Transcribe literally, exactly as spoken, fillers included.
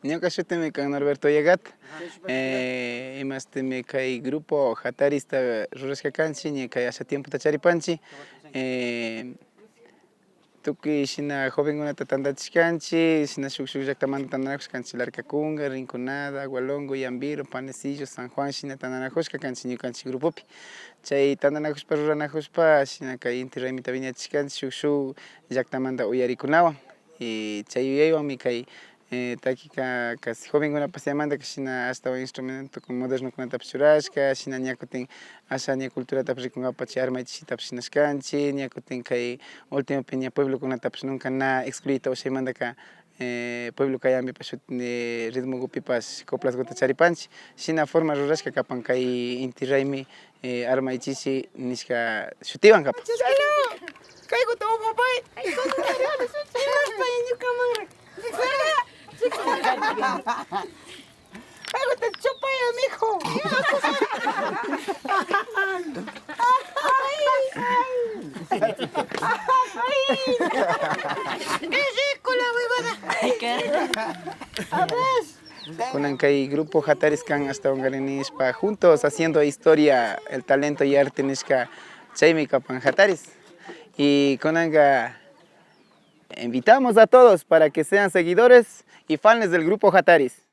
Ñuka shutimi kan Norberto Yagata. Eh, imashtimi kay grupo Jatarista rurashka kanchik, ña kay asha tiempota charipanchik. Eh, tukuy shina jovenkunata tantachishkanchik, shina shuk shuk llaktamanta tantanakushkanchik, Larcacunga, Rinconada, Agualongo, Yambiro, Panecillo, San Juan, shina tantanakushka kanchik ñukanchik grupopi. Chay tantanakushpa, ruranakushpa, shina kay Inti Raymita wiñachishkanchik shuk shuk llaktamanta uyarikunawan. Y chay yuyaywanmi kay, eh, takika casi jovenkunapak yamanta shina ashtawan instrumento modernokunatapish churashka, shina ña kutin asha ña culturatapish rikunkapak chay arma ichishitapish shinashkanchik, ña kutin kay últimopi ña pueblokunatapish nunca na excluida ushaymantaka, eh, pueblo kayanpipash shut-, eh, ritmokupipash coplaskuta charipanchik. Shina forma rurashka kapan kay Inti Raymi, eh, arma ichishi nishka shutiwan kapan. Kaykuta upapay. Imashpa ñukaman. Kaykuta chupay, mijo. Es rico la huevada. A ver. Kunan kay grupo Jataris kan ashtawankarin nishpa, juntos haciendo historia, el talento y arte nishka, chaymi kapan Jataris. Y kunanka invitamos a todos para que sean seguidores y fans del grupo Jataris.